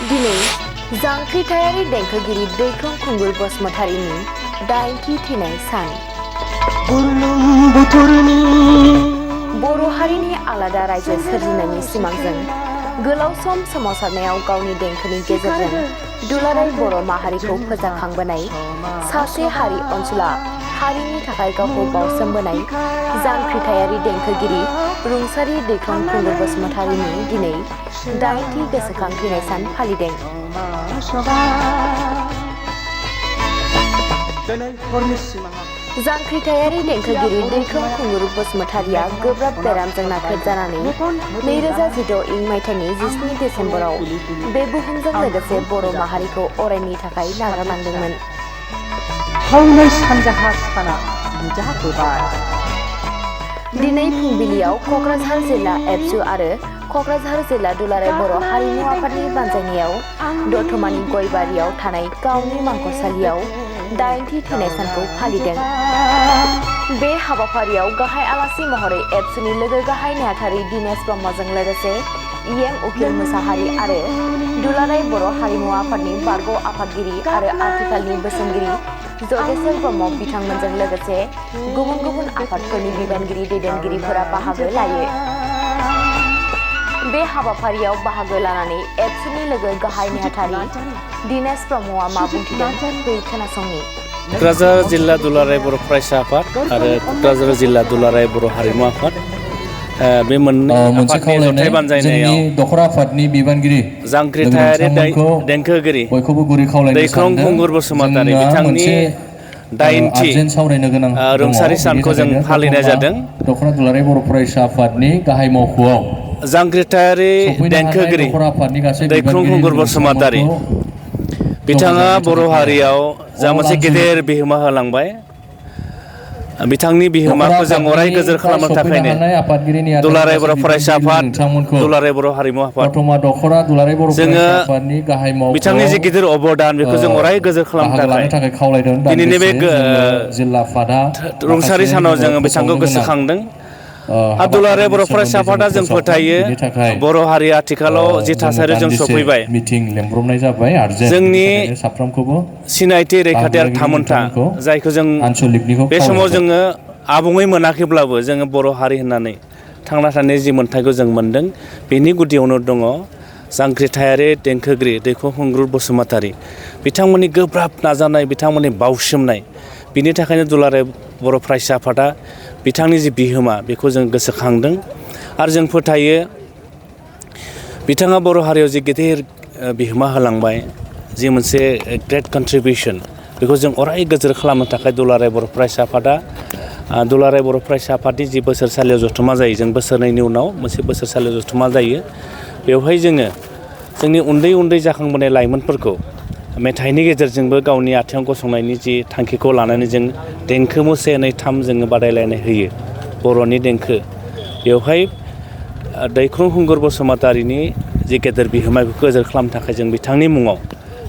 दिनै जांख्रिथायारि देंखोगिरि दैखं खुंगुर बसुमतारीनि 8थि थैनाय सान। बर' हारिनि आलादा रायजो सोरजिनायनि सिमांजों गोलाव सम सोमावसारनायाव गावनि देंखोनि गेजेरजों दुलाराय बर' माहारिखौ फोजाखांबोनाय सासे हारि अनसुला हारिनि थाखाय गावखौ बावसोमबोनाय जांख्रिथायारि देंखोगिरि रुंसारि दैखं खुंगुर बसुमतारीनि दिनै 8थि गोसोखां थैनाय सान फालिदों। जांख्रिथायारि देंखोगिरि दैखं खुंगुर बसुमतारीया गोब्राब बेरामजों नाख्रेबजानानै 2016 मायथाइनि 17 डिसेम्बराव बे बुहुमजों लोगोसे बर' माहारिखौ अरायनि थाखाय नागारलांदोंमोन। दिनै फुंबिलियाव क'क्राझार जिल्ला एबसु आरो क'क्राझार जिल्ला दुलाराय बर' हारिमु आफादनि बानजायनायाव दतमानि गयबारियाव थानाय गावनि मांखरसालियाव 8थि थैनाय सानखौ फालिदों। बे हाबाफारियाव गाहाय आलासि महरै एबसुनि लोगो गाहाय नेहाथारि दिनेश ब्रह्मजों लोगोसे इएम उकिल मुसाहारि आरो दुलाराय बर' हारिमु आफादनि बारग' आफादगिरि आरो आथिखालनि बोसोनगिरि जगेश्वर ब्रह्म बिथांमोनजों लोगोसे गुबुन गुबुन आफादफोरनि बिबानगिरि दैदेनगिरिफोरा बाहागो लायो। बे हाबाफारियाव बाहागो लानानै एबसुनि लोगो गाहाय नेहाथारि दिनेश ब्रह्मआ मा बुंथिदों बै खोनासंनि। क'क्राझार जिल्ला दुलाराय बर' फरायसा आफाद आरो क'क्राझार जिल्ला दुलाराय बर' हारिमु आफाद बे मोननै आफादनि जथाय बानजायनायाव दखरा आफादनि बिबानगिरि जांख्रिथायारि देंखोगिरि दैखं खुंगुर बसुमतारी बिथांनि 8थि रुंसारि सानखौ जों फालिनाय जादों। दखरा दुलाराय बर' फरायसा आफादनि गाहाय मावख'आव जांख्रिथायारि देंखोगिरि दैखं खुंगुर बसुमतारी बिथाङा बर' हारियाव जा मोनसे गेदेर बिहोमा होलांबाय। बिथांनि बिहोमाखौ जों अराय गोजोर खालामनो थाखायनो दुलाराय बर' फरायसा आफाद दुलाराय बर' हारिमु आफाद जोङो बिथांनि जे गिदिर अबदान बेखौ जों अराय गोजोर खालामनो थाखाय दिनैनि बे रुंसारि सानाव जोङो बिथांखौ गोसोखांदों। दुलाराय बर' फरायसा आफादा जों फोथायो बर' हारिया आथिखालाव जि थासारियाव जों सफैबाय जोंनि सिनायथि रैखाथि आरो थामोनथा जायखौ जों बे समाव जोङो आबुङै मोनाखैब्लाबो जोङो बर' हारि होननानै थांना थानायनि जि मोन्थायखौ जों मोनदों बेनि गुदियावनो दङ जांख्रिथायारि देंखोगिरि दैखं खुंगुर बसुमतारी बिथांमोननि गोब्राब नाजानाय बिथांमोननि बावसोमनाय बिनि थाखायनो दुलाराय बर' फरायसा आफादा बिथांनि जि बिहोमा बेखौ जों गोसोखांदों आरो जों फोथायो बिथाङा बर' हारियाव जि गेदेर बिहोमा होलांबाय जि मोनसे ग्रेट कन्ट्रिबिउसन बेखौ जों अराय गोजोर खालामनो थाखाय दुलाराय बर' फरायसा आफादा दुलाराय बर' फरायसा आफादनि जि बोसोरसालियाव जथुमा जायो जों बोसोरनैनि उनाव मोनसे बोसोरसालियाव जथुमा जायो बेवहाय जोङो जोंनि उन्दै उन्दै जाखांबोनाय लाइमोनफोरखौ मेथाइनि गेजेरजोंबो गावनि आथिङाव गसंनायनि जि थांखिखौ लानानै जों देंखो मु 1, 2, 3 जोङो बादायलायनाय होयो बर'नि देंखो बेवहाय दैखं खुंगुर बसुमतारीनि जि गेदेर बिहोमा बेखौ गोजोर खालामनो थाखाय जों बिथांनि मुङाव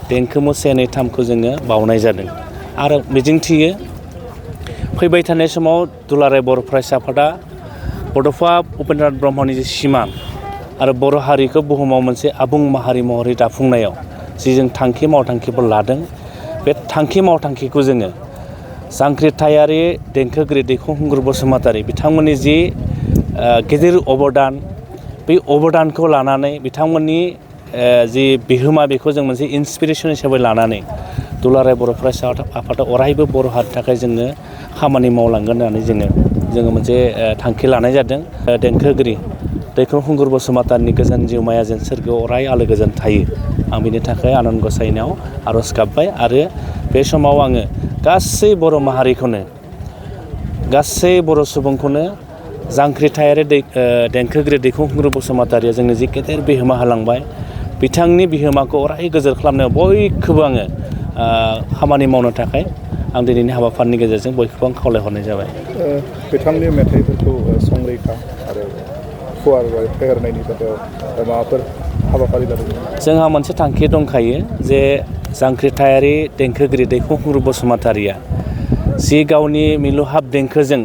देंखो मु 1, 2, 3 जोङो बावनाय जादों आरो मिजिंथियो फैबाय थानाय समाव दुलाराय बर' फरायसा आफादा बड'फा उपेन्द्रनाथ ब्रह्मनि जि सिमां आरो बर' हारिखौ बुहुमाव मोनसे आबुं माहारि महरै दाफुंनायाव जि जों थांखि मावथांखिफोर लादों बे थांखि मावथांखिखौ जोङो जांख्रिथायारि देंखोगिरि दैखं खुंगुर बसुमतारी बिथांमोननि जि गेदेर अबदान बे अबदानखौ लानानै बिथांमोननि जि बिहोमा बेखौ जों मोनसे इन्सपिरेसन हिसाबै लानानै दुलाराय बर' फरायसा आफादा अरायबो बर' हारिनि थाखाय जोङो खामानि मावलांगोन होननानै जोङो मोनसे थांखि लानाय जादों। देंखोगिरि दैखं खुंगुर बसुमतारीनि गोजोन जिउमाया जेन सोरगोआव अराय आलो गोजोन थायो आं बिनि थाखाय आनान गसाइनाव आर'ज गाबबाय आरो बे समाव आङो गासै बर' माहारिखौनो गासै बर' सुबुंखौनो जांख्रिथायारि देंखोगिरि दैखं खुंगुर बसुमतारीया जोंनो जि गेदेर बिहोमा होलांबाय बिथांनि बिहोमाखौ अराय गोजोर खालामनायाव बयखौबो आङो खामानि मावनो थाखाय आं दिनैनि हाबाफारिनि गेजेरजों बयखौबो आं खावलायहरनाय जाबाय। बिथांनि मेथाइफोरखौ संरैखा आरो फुवार फेहेरनायनि बेलायाव माबाफोर हाबाफारि लादों? जोंहा मोनसे थांखि दंखायो जे जांख्रिथायारि देंखोगिरि दैखं खुंगुर बसुमतारीया जि गावनि मिलौहाब देंखोजों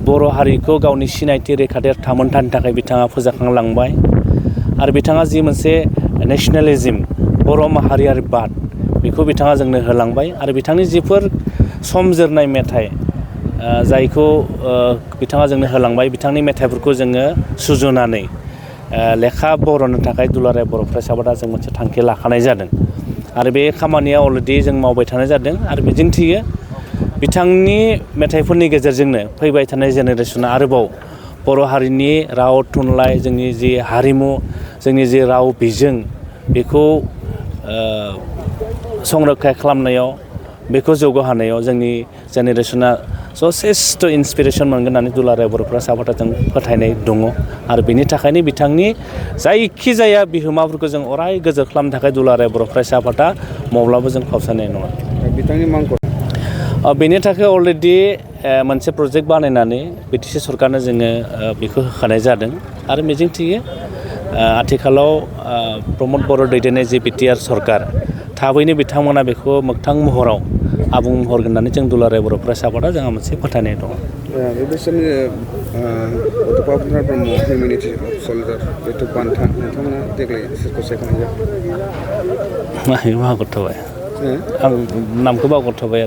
बर' हारिखौ गावनि सिनायथि रैखाथि थामोनथानि थाखाय बिथाङा फोजाखांलांबाय आरो बिथाङा जि मोनसे नेसनेलिज्म बर' माहारियारि बाद बेखौ बिथाङा जोंनो होलांबाय आरो बिथांनि जिफोर सम जोरनाय मेथाइ जायखौ बिथाङा जोंनो होलांबाय बिथांनि मेथाइफोरखौ जोङो सुजुनानै लेखा बर'नो थाखाय दुलाराय बर' फरायसा आफादा जों मोनसे थांखि लाखानाय जादों आरो बे खामानिया अलरेडि जों मावबाय थानाय जादों आरो मिजिंथियो बिथांनि मेथाइफोरनि गेजेरजोंनो फैबाय थानाय जेनेरेसना आरोबाव बर' हारिनि राव थुनलाइ जोंनि जि हारिमु जोंनि जि राव बिजों बेखौ संरैखा खालामनायाव बेखौ जौगाहोनायाव जोंनि जेनेरेसना जथेस्थ' इन्सपिरेसन मोनगोन होननानै दुलाराय बर' फरायसा आफादा जों फोथायनाय दङ आरो बेनि थाखायनो बिथांनि जायखिजाया बिहोमाफोरखौ जों अराय गोजोर खालामनो थाखाय दुलाराय बर' फरायसा आफादा माब्लाबा जों फावसायनाय नङा। बिथांनि मांखौ बेनि थाखाय अलरेडि मोनसे प्रजेक्ट बानायनानै बिटिसि सरकारनो जोङो बेखौ होखानाय जादों आरो मिजिंथियो आथिखालाव प्रमद बर' दैदेननाय जि बिटिआर सरकार थाबैनो बिथांमोना बेखौ मोगथां महराव आबुं महर होननानै जों दुलाराय बर' फरायसा आफादा जोंहा मोनसे फोथायनाय दङ। बे बोसोरनि गथ'फोर ब्रह्म हिउमेनिटि सलिडार बेथ' बान्था नोंथांमोना देग्लाय सोरखौ सायख'नाय जाखो? बावगारथ'बाय आं नामखौ बावगारथ'बाय आरो